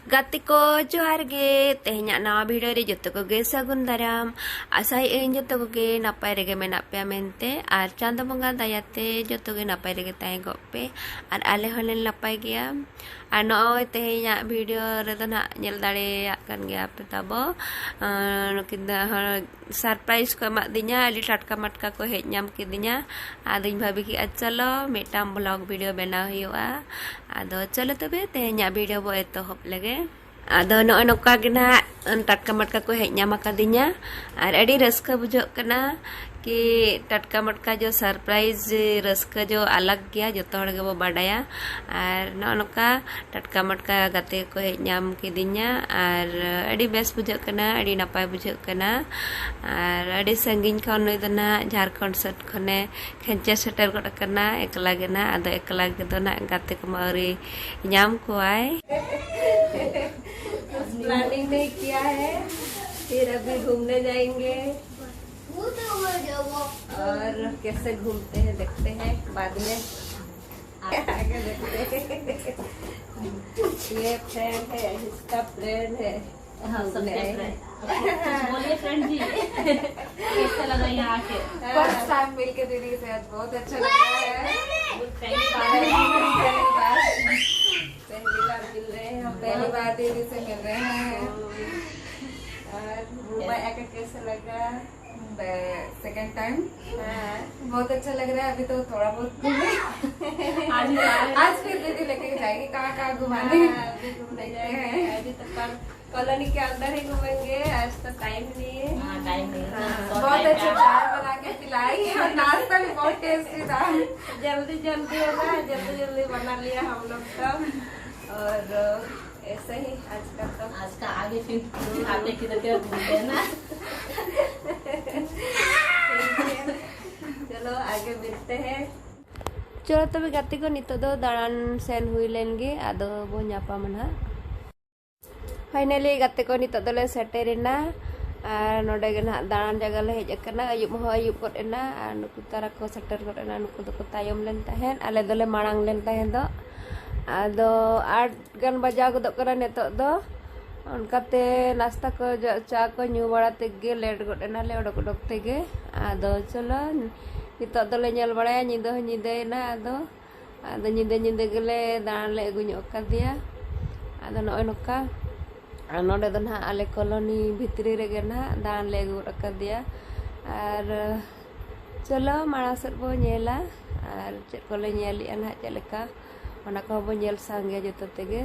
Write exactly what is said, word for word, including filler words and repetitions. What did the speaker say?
ᱜᱟᱛᱮ ᱠᱚ, ᱡᱚᱦᱟᱨ ᱜᱮ᱾ ᱛᱮᱦᱮᱧᱟᱜ ᱱᱟᱣᱟ ᱵᱷᱤᱰᱤᱭᱳ ᱨᱮ ᱡᱚᱛᱚ ᱠᱚᱜᱮ ᱥᱟᱹᱜᱩᱱ ᱫᱟᱨᱟᱢ᱾ ᱟᱥᱟᱭᱮᱫ ᱟᱹᱧ ᱡᱚᱛᱚ ᱠᱚᱜᱮ ᱱᱟᱯᱟᱭ ᱨᱮᱜᱮ ᱢᱮᱱᱟᱜ ᱯᱮᱭᱟ ᱢᱮᱱᱛᱮ, ᱟᱨ ᱪᱟᱸᱫᱚ ᱵᱚᱸᱜᱟ ᱫᱟᱭᱟᱛᱮ ᱡᱚᱛᱚ ᱜᱮ ᱱᱟᱯᱟᱭ ᱨᱮᱜᱮ ᱛᱟᱦᱮᱸ ᱠᱚᱜ ᱯᱮ᱾ ᱟᱨ ᱟᱞᱮ ᱦᱚᱸᱞᱮ ᱱᱟᱯᱟᱭ ᱜᱮᱭᱟ᱾ ᱟᱨ ᱱᱚᱜᱼᱚᱭ ᱛᱮᱦᱮᱧᱟᱜ ᱵᱷᱤᱰᱤᱭᱳ ᱨᱮᱫᱚ ᱱᱟᱦᱟᱜ ᱧᱮᱞ ᱫᱟᱲᱮᱭᱟᱜ ᱠᱟᱱ ᱜᱮᱭᱟ ᱯᱮ ᱛᱟᱵᱚ, ᱟᱸ, ᱱᱩᱠᱤᱱ ᱫᱚ ᱦᱚᱲ ᱥᱟᱨᱯᱨᱟᱭᱤᱡᱽ ᱠᱚ ᱮᱢᱟᱫᱤᱧᱟ, ᱟᱹᱰᱤ ᱴᱟᱴᱠᱟ ᱢᱟᱴᱠᱟ ᱠᱚ ᱦᱮᱡ ᱧᱟᱢ ᱠᱤᱫᱤᱧᱟ᱾ ᱟᱫᱚᱧ ᱵᱷᱟᱵᱤ ᱠᱮᱫᱼᱟ, ᱪᱚᱞᱚ ᱢᱤᱫᱴᱟᱝ ᱵᱷᱞᱚᱜ ᱵᱷᱤᱰᱤᱭᱳ ᱵᱮᱱᱟᱣ ᱦᱩᱭᱩᱜᱼᱟ᱾ ᱟᱫᱚ ᱪᱚᱞᱚ ᱛᱚᱵᱮ ᱛᱮᱦᱮᱧᱟᱜ ᱵᱷᱤᱰᱤᱭᱳ ᱵᱚ ᱮᱛᱚᱦᱚᱵ ᱞᱮᱜᱮ᱾ ᱟᱫᱚ ᱱᱚᱜᱼᱚᱭ ᱱᱚᱝᱠᱟ ᱜᱮ ᱱᱟᱦᱟᱜ ᱴᱟᱴᱠᱟ ᱢᱟᱴᱠᱟ ᱠᱚ ᱦᱮᱡ ᱧᱟᱢ ᱟᱠᱟᱫᱤᱧᱟ, ᱟᱨ ᱟᱹᱰᱤ ᱨᱟᱹᱥᱠᱟᱹ ᱵᱩᱡᱷᱟᱹᱜ ᱠᱟᱱᱟ ᱠᱤ ᱴᱟᱴᱠᱟ ᱢᱟᱴᱠᱟ ᱡᱚ ᱥᱟᱨᱯᱨᱟᱭᱤᱡᱽ ᱨᱟᱹᱥᱠᱟᱹ ᱡᱚ ᱟᱞᱟᱜᱽ ᱜᱮᱭᱟ, ᱡᱚᱛᱚ ᱦᱚᱲ ᱜᱮᱵᱚ ᱵᱟᱰᱟᱭᱟ᱾ ᱟᱨ ᱱᱚᱜᱼᱚ ᱱᱚᱝᱠᱟ ᱴᱟᱴᱠᱟ ᱢᱟᱴᱠᱟ ᱜᱟᱛᱮ ᱠᱚ ᱦᱮᱡ ᱧᱟᱢ ᱠᱤᱫᱤᱧᱟ, ᱟᱨ ᱟᱹᱰᱤ ᱵᱮᱥ ᱵᱩᱡᱷᱟᱹᱜ ᱠᱟᱱᱟ, ᱟᱹᱰᱤ ᱱᱟᱯᱟᱭ ᱵᱩᱡᱷᱟᱹᱜ ᱠᱟᱱᱟ᱾ ᱟᱨ ᱟᱹᱰᱤ ᱥᱟᱺᱜᱤᱧ ᱠᱷᱚᱱ ᱱᱩᱭ ᱫᱚ ᱱᱟᱦᱟᱜ ᱡᱷᱟᱲᱠᱷᱚᱸᱰ ᱥᱮᱫ ᱠᱷᱚᱱᱮ ᱠᱷᱮᱧᱪᱮ ᱥᱮᱴᱮᱨ ᱜᱚᱫ ᱟᱠᱟᱱᱟ ᱮᱠᱞᱟ ᱜᱮ ᱱᱟᱦᱟᱜ᱾ ᱟᱫᱚ ᱮᱠᱞᱟ ᱜᱮᱫᱚ ᱱᱟᱦᱟᱜ ᱜᱟᱛᱮ ᱠᱚᱢᱟ ᱟᱹᱣᱨᱤ ᱧᱟᱢ ᱠᱚᱣᱟᱭ᱾ कुछ प्लानिंग नहीं किया है, फिर अभी घूमने जाएंगे और कैसे घूमते हैं देखते हैं बाद में। आगे देखते हैं। ये फ्रेंड है, इसका फ्रेंड है। हाँ, सबके फ्रेंड। बोलिए फ्रेंड जी, कैसा लगा यहाँ आके? फर्स्ट टाइम मिलके दीदी से आज बहुत अच्छा लगा है। पहली बार, पहली बार मिल रहे हैं हम, पहली बार दीदी से मिल रहे हैं। और मुंबई आके कैसा लगा? Second time. हाँ। बहुत अच्छा लग रहा है। अभी तो थोड़ा बहुत घूमे। आज भी आ रहे हैं। आज फिर दीदी लेके जाएगी, कहाँ कहाँ घुमाने। हाँ, अभी घूमने जाएंगे। अभी तो कल कॉलोनी के अंदर ही घूमेंगे, आज तो टाइम नहीं है। हाँ, टाइम नहीं है। हाँ, बहुत अच्छा चाय बना के पिलाई और नाश्ता भी बहुत टेस्टी था। जल्दी जल्दी होगा, जल्दी जल्दी बना लिया हम लोग का। और ऐसा ही आज का तो। आज का आगे फिर आते किधर के घूमते हैं ना। ठीक है, चलो आगे मिलते हैं। ᱪᱚᱞᱚ ᱛᱚᱵᱮ ᱜᱟᱛᱮ ᱠᱚ, ᱱᱤᱛᱚᱜ ᱫᱚ ᱫᱟᱬᱟᱱ ᱥᱮᱱ ᱦᱩᱭ ᱞᱮᱱ ᱜᱮ, ᱟᱫᱚ ᱵᱚ ᱧᱟᱯᱟᱢᱟ ᱱᱟᱦᱟᱜ᱾ ᱯᱷᱟᱭᱱᱟᱞᱤ ᱜᱟᱛᱮ ᱠᱚ, ᱱᱤᱛᱚᱜ ᱫᱚᱞᱮ ᱥᱮᱴᱮᱨᱮᱱᱟ᱾ ᱟᱨ ᱱᱚᱰᱮ ᱜᱮ ᱱᱟᱦᱟᱜ ᱫᱟᱬᱟᱱ ᱡᱟᱭᱜᱟ ᱞᱮ ᱦᱮᱡ ᱟᱠᱟᱱᱟ᱾ ᱟᱹᱭᱩᱵ ᱦᱚᱸ ᱟᱹᱭᱩᱵ ᱜᱚᱫ ᱮᱱᱟ, ᱟᱨ ᱱᱩᱠᱩ ᱛᱟᱨᱟ ᱠᱚ ᱥᱮᱴᱮᱨ ᱜᱚᱫ ᱮᱱᱟ᱾ ᱱᱩᱠᱩ ᱫᱚᱠᱚ ᱛᱟᱭᱚᱢ ᱞᱮᱱ ᱛᱟᱦᱮᱸᱫ, ᱟᱞᱮ ᱫᱚᱞᱮ ᱢᱟᱲᱟᱝ ᱞᱮᱱ ᱛᱟᱦᱮᱸᱫ ᱫᱚ᱾ ᱟᱫᱚ ᱟᱴ ᱜᱟᱱ ᱵᱟᱡᱟᱣ ᱜᱚᱫᱚᱜ ᱠᱟᱱᱟ ᱱᱤᱛᱚᱜ ᱫᱚ᱾ ᱚᱱᱠᱟᱛᱮ ᱱᱟᱥᱛᱟ ᱠᱚ ᱡᱚ- ᱪᱟ ᱠᱚ ᱧᱩ ᱵᱟᱲᱟ ᱛᱮᱜᱮ ᱞᱮᱴ ᱜᱚᱫ ᱮᱱᱟᱞᱮ ᱚᱰᱚᱠ ᱚᱰᱚᱠ ᱛᱮᱜᱮ᱾ ᱟᱫᱚ ᱪᱚᱞᱚ, ᱱᱤᱛᱚᱜ ᱫᱚᱞᱮ ᱧᱮᱞ ᱵᱟᱲᱟᱭᱟ, ᱧᱤᱫᱟᱹ ᱦᱚᱸ ᱧᱤᱫᱟᱹᱭᱮᱱᱟ᱾ ᱟᱫᱚ ᱟᱫᱚ ᱧᱤᱫᱟᱹ ᱧᱤᱫᱟᱹ ᱜᱮᱞᱮ ᱫᱟᱬᱟᱱ ᱞᱮ ᱟᱹᱜᱩ ᱧᱚᱜ ᱠᱟᱫᱮᱭᱟ᱾ ᱟᱫᱚ ᱱᱚᱜᱼᱚᱭ ᱱᱚᱝᱠᱟ, ᱟᱨ ᱱᱚᱰᱮ ᱫᱚ ᱱᱟᱦᱟᱜ ᱟᱞᱮ ᱠᱚᱞᱚᱱᱤ ᱵᱷᱤᱛᱨᱤ ᱨᱮᱜᱮ ᱱᱟᱦᱟᱜ ᱫᱟᱬᱟᱱ ᱞᱮ ᱟᱹᱜᱩ ᱜᱚᱫ ᱠᱟᱫᱮᱭᱟ᱾ ᱟᱨ ᱪᱚᱞᱚ, ᱢᱟᱲᱟᱝ ᱥᱮᱫ ᱵᱚ ᱧᱮᱞᱟ ᱟᱨ ᱪᱮᱫ ᱠᱚᱞᱮ ᱧᱮᱞᱮᱜᱼᱟ ᱱᱟᱦᱟᱜ, ᱪᱮᱫ ᱞᱮᱠᱟ, ᱚᱱᱟ ᱠᱚᱦᱚᱸ ᱵᱚ ᱧᱮᱞ ᱥᱟᱸᱜᱮᱭᱟ ᱡᱚᱛᱚ ᱛᱮᱜᱮ᱾